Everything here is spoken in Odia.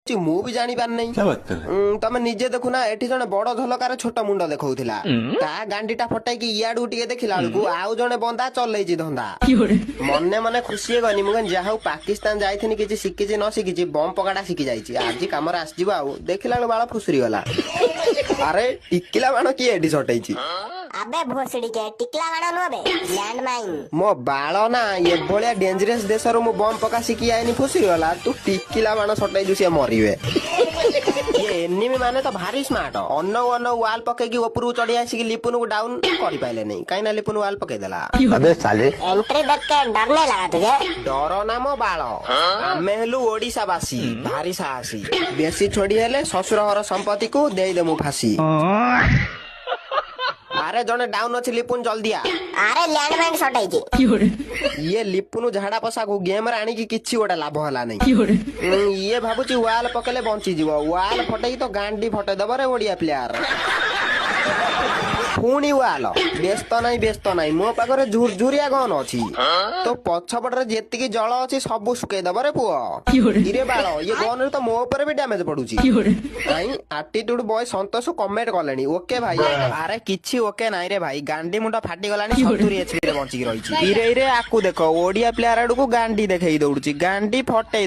ମୁଁ ବି ଜାଣିପାରୁନାହିଁ। क्या बात कर रहे हैं? ତମେ ନିଜେ ଦେଖୁନା, ଏଠି ଜଣେ ବଡ ଝଲକାରେ ଛୋଟ ମୁଣ୍ଡ ଦେଖଉଥିଲା। ତା ଗାଣ୍ଡିଟା ଫଟେଇକି ଇଆଡୁ ଟିକେ ଦେଖିଲା ବେଳକୁ ଆଉ ଜଣେ ବନ୍ଦା ଚଲେଇଛି ଧନ୍ଦା। ମନେ ମନେ ଖୁସି ହେଇଗନି। ମୁଁ କହିନି, ଯାହା ହଉ, ପାକିସ୍ତାନ ଯାଇଥିନି, କିଛି ଶିଖିଛି ନ ଶିଖିଛି, ବମ୍ ପକାଟା ଶିଖି ଯାଇଛି, ଆଜି କାମରେ ଆସିଯିବ। ଆଉ ଦେଖିଲା ବେଳକୁ ବାଳ ଫୁସୁରି ଗଲା। ଆରେ, ଟିକିଲା ବାଣ କିଏ ଏଠି ସଟେଇଛି? ଆବେ ଭୋସଡିକେ, ଟିକଲା ବାଣ ନୁହଁ ବେ, ଲ୍ୟାଣ୍ଡ ମାଇନ। ମୋ ବାଳ ନା, ଏଭଳିଆ ଡେଞ୍ଜରିୟସ ଦେଶରୁ ମୁଁ ବମ୍ ପକା ଶିଖି ଆଇନି, ଫୁସୁରି ଗଲା। ତୁ ଟିକିଲା ବାଣ ସଟେଇଛୁ, ସିଏ ମରିବେ। ଇଏ ଏନିମି ମାନେ ତ ଭାରି ସ୍ମାର୍ଟ। ଅନଉ ଅନଉ ୱାଲ ପକେଇକି ଉପରକୁ ଚଢି ଆସିକି ଲିପୁନକୁ ଡାଉନ କରିପାରିଲେ ନାହିଁ। କାହିଁକି ନା ଲିପୁନ ୱାଲ ପକେଇଦେଲା। अबे साले। एंट्री देख के डर नहीं लगा तुझे? ଡର ନା ମୋ ବାଳ, ଆମେ ହେଲୁ ଓଡିଶା ବାସୀ, ଭାରି ସାହସୀ। ବେଶୀ ଛୋଡି ହେଲେ ଶ୍ୱଶୁର ଘର ସମ୍ପତ୍ତିକୁ ଦେଇଦେମୁ ଫାଶୀ। ଆରେ, ଜଣେ ଡାଉନ ଅଛି, ଲିପୁନ ଜଲ୍ଦି ଆ। ଆରେ, ଲ୍ୟାଣ୍ଡ ମାଇନ ସଟେଇଛି। ଇଏ ଲିପୁନୁ ଝାଡା ପଶାକୁ ଗେମରେ ଆଣିକି କିଛି ଗୋଟେ ଲାଭ ହେଲା ନାହିଁ। ଇଏ ଭାବୁଛି ୱାଲ ପକେଇଲେ ବଞ୍ଚିଯିବ। ୱାଲ ଫଟେଇକି ତ ଗାଣ୍ଡି ଫଟେଇ ଦବ ରେ ଓଡିଆ ପ୍ଲେୟାର। ପୁଣି ୱାଲ। ବ୍ୟସ୍ତ ନାହିଁ, ବ୍ୟସ୍ତ ନାହିଁ, ମୋ ପାଖରେ ଝୁରଝୁରିଆ ଗନ୍ ଅଛି। ତୋ ପଛପଟରେ ଯେତିକି ଜଳ ଅଛି, ସବୁ ଶୁକେଇ ଦବ ରେ ପୁଅ। ଇରେ ବାଳ, ଇଏ ଗନ୍ ରେ ତ ମୋ ଉପରେ ବି ଡ୍ୟାମେଜ ପଡୁଛି। ନାଇଁ, ଆଟିଟ୍ୟୁଡ ବୟ ସନ୍ତୋଷ କମେଣ୍ଟ କଲେଣି, ଓକେ ଭାଇ। ଆରେ, କିଛି ଓକେ ନାଇଁ ରେ ଭାଇ, ଗାଣ୍ଡି ମୁଣ୍ଡ ଫାଟିଗଲାଣି, 70 ଏଚପି ରେ ବଞ୍ଚିକି ରହିଛି। ଇରେ ଇରେ, ଆକୁ ଦେଖ, ଓଡିଆ ପ୍ଲେୟାର ଆଡକୁ ଗାଣ୍ଡି ଦେଖେଇ ଦୌଡୁଛି, ଗାଣ୍ଡି ଫଟେଇ।